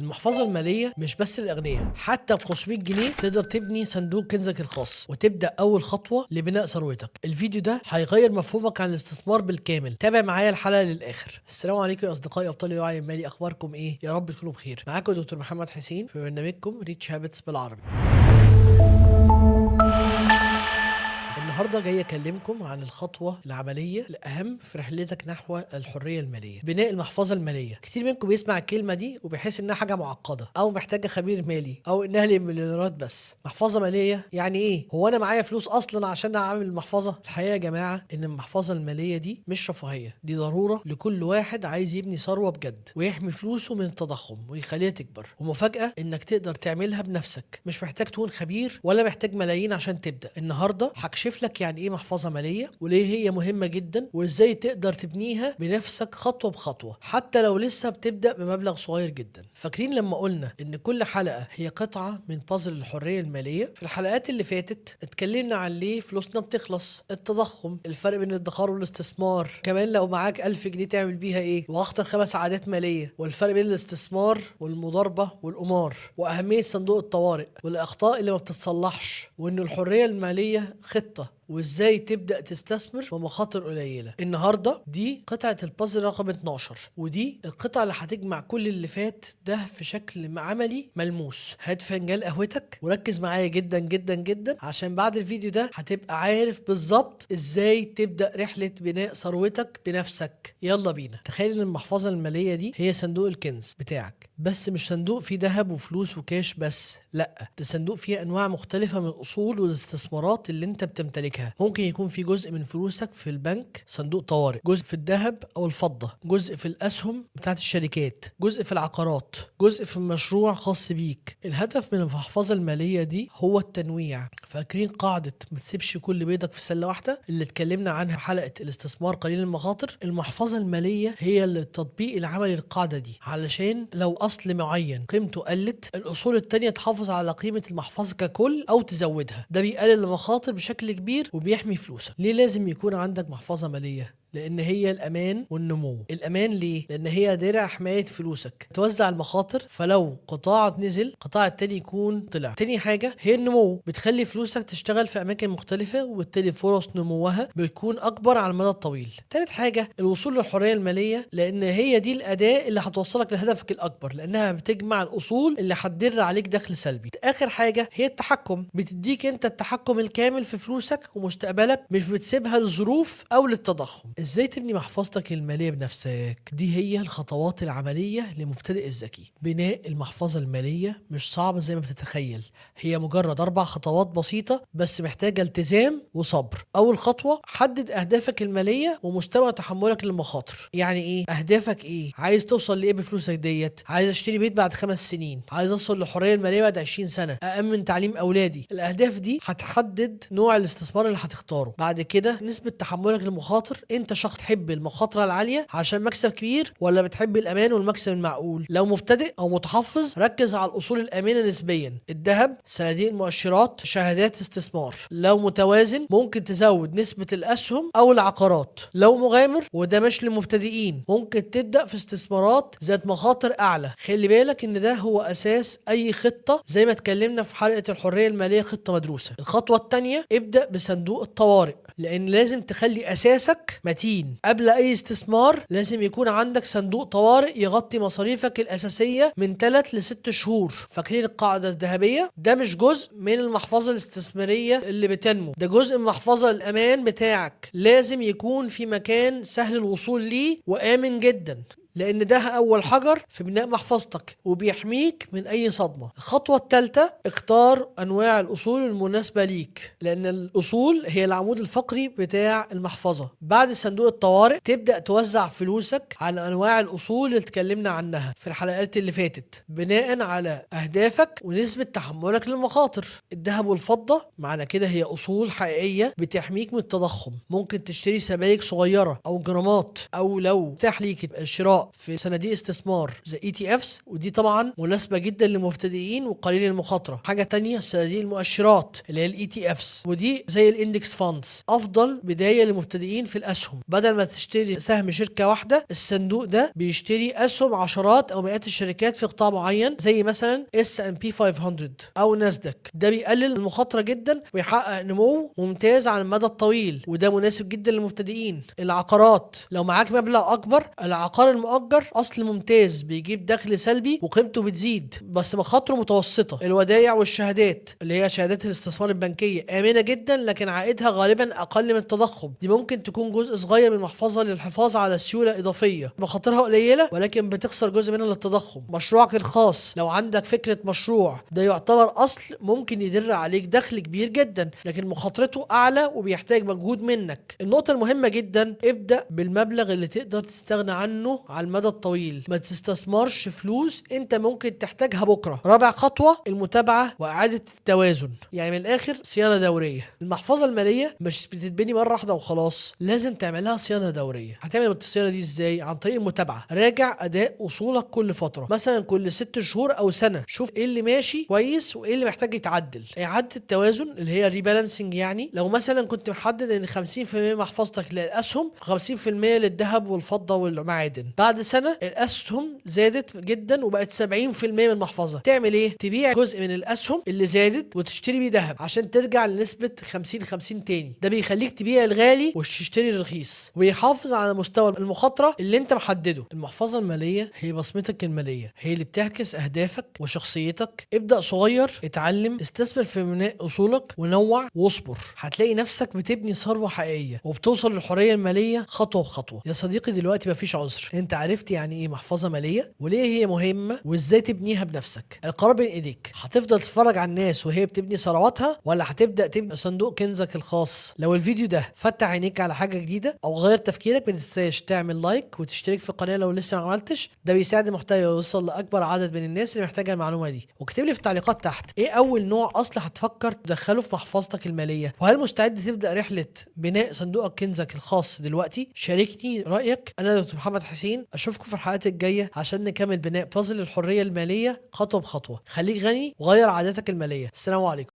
المحفظة المالية مش بس للأغنياء، حتى ب 500 جنيه تقدر تبني صندوق كنزك الخاص وتبدأ أول خطوة لبناء ثروتك. الفيديو ده هيغير مفهومك عن الاستثمار بالكامل، تابع معايا الحلقة للآخر. السلام عليكم يا أصدقائي أبطال الوعي المالي، أخباركم إيه؟ يا رب تكونوا بخير. معاكم دكتور محمد حسين في برنامجكم Rich Habits بالعربي. النهارده جاي اكلمكم عن الخطوة العملية الاهم في رحلتك نحو الحرية المالية، بناء المحفظة المالية. كتير منكم بيسمع الكلمة دي وبيحس انها حاجة معقدة او محتاجه خبير مالي او انها للمليونيرات بس. محفظة ماليه يعني ايه؟ هو انا معايا فلوس اصلا عشان اعمل محفظة؟ الحقيقة يا جماعة ان المحفظة المالية دي مش رفاهية، دي ضرورة لكل واحد عايز يبني ثروة بجد ويحمي فلوسه من التضخم ويخليها تكبر. ومفاجاه انك تقدر تعملها بنفسك، مش محتاج تكون خبير ولا محتاج ملايين عشان تبدا. النهارده هكشف لك يعني ايه محفظة ماليه وليه هي مهمة جدا وازاي تقدر تبنيها بنفسك خطوة بخطوة حتى لو لسه بتبدا بمبلغ صغير جدا. فاكرين لما قلنا ان كل حلقة هي قطعه من بازل الحرية المالية؟ في الحلقات اللي فاتت اتكلمنا عن ليه فلوسنا بتخلص، التضخم، الفرق بين الادخار والاستثمار، كمان لو معاك 1000 جنيه تعمل بيها ايه، واخطر 5 عادات ماليه، والفرق بين الاستثمار والمضاربه والقمار، واهمية صندوق الطوارئ، والاخطاء اللي ما بتتصلحش، وان الحرية المالية خطه، وازاي تبدا تستثمر بمخاطر قليله. النهارده دي قطعه البازل رقم 12، ودي القطعة اللي هتجمع كل اللي فات ده في شكل عملي ملموس. هات فنجان قهوتك وركز معايا جدا جدا جدا عشان بعد الفيديو ده هتبقى عارف بالظبط ازاي تبدا رحله بناء ثروتك بنفسك. يلا بينا. تخيل ان المحفظة المالية دي هي صندوق الكنز بتاعك، بس مش صندوق فيه ذهب وفلوس وكاش بس، لا، ده صندوق فيه انواع مختلفة من الاصول والاستثمارات اللي انت بتمتلكها. ممكن يكون في جزء من فلوسك في البنك صندوق طوارئ، جزء في الذهب او الفضة، جزء في الاسهم بتاعت الشركات، جزء في العقارات، جزء في مشروع خاص بيك. الهدف من المحفظة المالية دي هو التنويع. فاكرين قاعدة ما تسيبش كل بيضك في سلة واحدة اللي اتكلمنا عنها في حلقة الاستثمار قليل المخاطر؟ المحفظة المالية هي التطبيق العملي للقاعدة دي، علشان لو اصل معين قيمته قلت، الاصول التانية تحافظ على قيمة المحفظة ككل او تزودها. ده بيقلل المخاطر بشكل كبير وبيحمي فلوسك. ليه لازم يكون عندك محفظة مالية؟ لان هي الامان والنمو. الامان ليه؟ لان هي درع حماية فلوسك، توزع المخاطر، فلو قطاع نزل قطاع التاني يكون طلع. تاني حاجة هي النمو، بتخلي فلوسك تشتغل في اماكن مختلفة وبالتالي فرص نموها بتكون اكبر على المدى الطويل. تالت حاجة الوصول للحرية المالية، لان هي دي الاداة اللي هتوصلك لهدفك الاكبر، لانها بتجمع الاصول اللي هتدر عليك دخل سلبي. اخر حاجة هي التحكم، بتديك انت التحكم الكامل في فلوسك ومستقبلك، مش بتسيبها للظروف او للتضخم. ازاي تبني محفظتك المالية بنفسك؟ دي هي الخطوات العملية لمبتدئ الذكي. بناء المحفظة المالية مش صعب زي ما بتتخيل، هي مجرد 4 خطوات بسيطة بس محتاجة التزام وصبر. أول خطوة، حدد أهدافك المالية ومستوى تحملك للمخاطر. يعني إيه؟ أهدافك إيه؟ عايز توصل لإيه بفلوسك ديت؟ عايز أشتري بيت بعد 5 سنين، عايز أوصل للحرية المالية بعد 20 سنة، أأمن تعليم أولادي. الأهداف دي هتحدد نوع الاستثمار اللي هتختاره. بعد كده نسبة تحملك للمخاطر، أنت شخص تحب المخاطرة العالية عشان مكسب كبير ولا بتحب الأمان والمكسب المعقول؟ لو مبتدئ أو متحفظ ركز على الأصول الآمنة نسبيا، الذهب، صناديق المؤشرات، شهادات استثمار. لو متوازن ممكن تزود نسبة الأسهم أو العقارات. لو مغامر، وده مش للمبتدئين، ممكن تبدأ في استثمارات ذات مخاطر أعلى. خلي بالك إن ده هو أساس أي خطة، زي ما اتكلمنا في حلقة الحرية المالية خطة مدروسة. الخطوة الثانية، ابدأ بصندوق الطوارئ، لأن لازم تخلي أساسك متين. قبل اي استثمار لازم يكون عندك صندوق طوارئ يغطي مصاريفك الاساسية من 3 ل 6 شهور. فاكرين القاعدة الذهبية؟ ده مش جزء من المحفظة الاستثمارية اللي بتنمو، ده جزء من محفظة الامان بتاعك. لازم يكون في مكان سهل الوصول ليه وامن جدا، لان ده اول حجر في بناء محفظتك وبيحميك من اي صدمة. الخطوة الثالثة، اختار انواع الاصول المناسبة ليك، لان الاصول هي العمود الفقري بتاع المحفظة. بعد صندوق الطوارئ تبدا توزع فلوسك على انواع الاصول اللي اتكلمنا عنها في الحلقات اللي فاتت، بناء على اهدافك ونسبه تحملك للمخاطر. الذهب والفضة معنى كده هي اصول حقيقية بتحميك من التضخم. ممكن تشتري سبائك صغيرة او جرامات، او لو تاح ليك الشراء الشراء في صناديق استثمار زي ETFs، ودي طبعا مناسبة جدا للمبتدئين وقليل المخاطرة. حاجة تانية صناديق المؤشرات اللي هي ال ETFs، ودي زي ال index funds، افضل بداية للمبتدئين في الاسهم. بدل ما تشتري سهم شركة واحدة، الصندوق ده بيشتري اسهم عشرات او مئات الشركات في قطاع معين، زي مثلا S&P 500 او ناسداك. ده بيقلل المخاطرة جدا ويحقق نمو ممتاز على المدى الطويل، وده مناسب جدا للمبتدئين. العقارات، لو معاك مبلغ اكبر، العقار المؤجر اصل ممتاز، بيجيب دخل سلبي وقيمته بتزيد، بس مخاطره متوسطه. الودائع والشهادات اللي هي شهادات الاستثمار البنكية، امنه جدا لكن عائدها غالبا اقل من التضخم. دي ممكن تكون جزء صغير من المحفظة للحفاظ على سيولة اضافية، مخاطرها قليله ولكن بتخسر جزء منها للتضخم. مشروعك الخاص، لو عندك فكرة مشروع، ده يعتبر اصل ممكن يدر عليك دخل كبير جدا، لكن مخاطرته اعلى وبيحتاج مجهود منك. النقطة المهمة جدا، ابدا بالمبلغ اللي تقدر تستغنى عنه على المدى الطويل، ما تستثمرش فلوس انت ممكن تحتاجها بكره. رابع خطوة، المتابعة واعاده التوازن، يعني من الاخر صيانة دورية. المحفظة المالية مش بتتبني مرة واحدة وخلاص، لازم تعملها صيانة دورية. هتعمل الصيانة دي ازاي؟ عن طريق المتابعة. راجع اداء اصولك كل فترة، مثلا كل 6 شهور او سنة، شوف ايه اللي ماشي كويس وايه اللي محتاج يتعدل. اعاده التوازن اللي هي ال rebalancing، يعني لو مثلا كنت محدد ان 50% من محفظتك للاسهم، 50% للذهب والفضة والمعادن، بعد سنة الاسهم زادت جدا وبقت 70% من المحفظة، تعمل ايه؟ تبيع جزء من الاسهم اللي زادت وتشتري بيه ذهب عشان ترجع لنسبه 50 50 تاني. ده بيخليك تبيع الغالي وتشتري الرخيص، ويحافظ على مستوى المخاطرة اللي انت محددة. المحفظة المالية هي بصمتك المالية، هي اللي بتعكس اهدافك وشخصيتك. ابدا صغير، اتعلم، استثمر في بناء اصولك، ونوع واصبر، هتلاقي نفسك بتبني ثروة حقيقية وبتوصل للحرية المالية خطوة بخطوة. يا صديقي، دلوقتي مفيش عذر، انت عرفت يعني ايه محفظة ماليه وليه هي مهمة وازاي تبنيها بنفسك. القرار بين ايديك، هتفضل تتفرج على الناس وهي بتبني ثرواتها، ولا هتبدا تبني صندوق كنزك الخاص؟ لو الفيديو ده فتح عينيك على حاجة جديدة او غير تفكيرك، ما تنساش تعمل like وتشترك في القناة لو لسه ما عملتش، ده بيساعد المحتوى يوصل لاكبر عدد من الناس اللي محتاجه المعلومة دي. واكتب لي في التعليقات تحت، ايه اول نوع اصل هتفكر تدخله في محفظتك المالية؟ وهل مستعد تبدا رحله بناء صندوقك كنزك الخاص دلوقتي؟ شاركني رايك. انا دكتور محمد حسين، اشوفكم في الحلقات الجاية عشان نكمل بناء بازل الحرية المالية خطوة بخطوة. خليك غني وغير عاداتك المالية. السلام عليكم.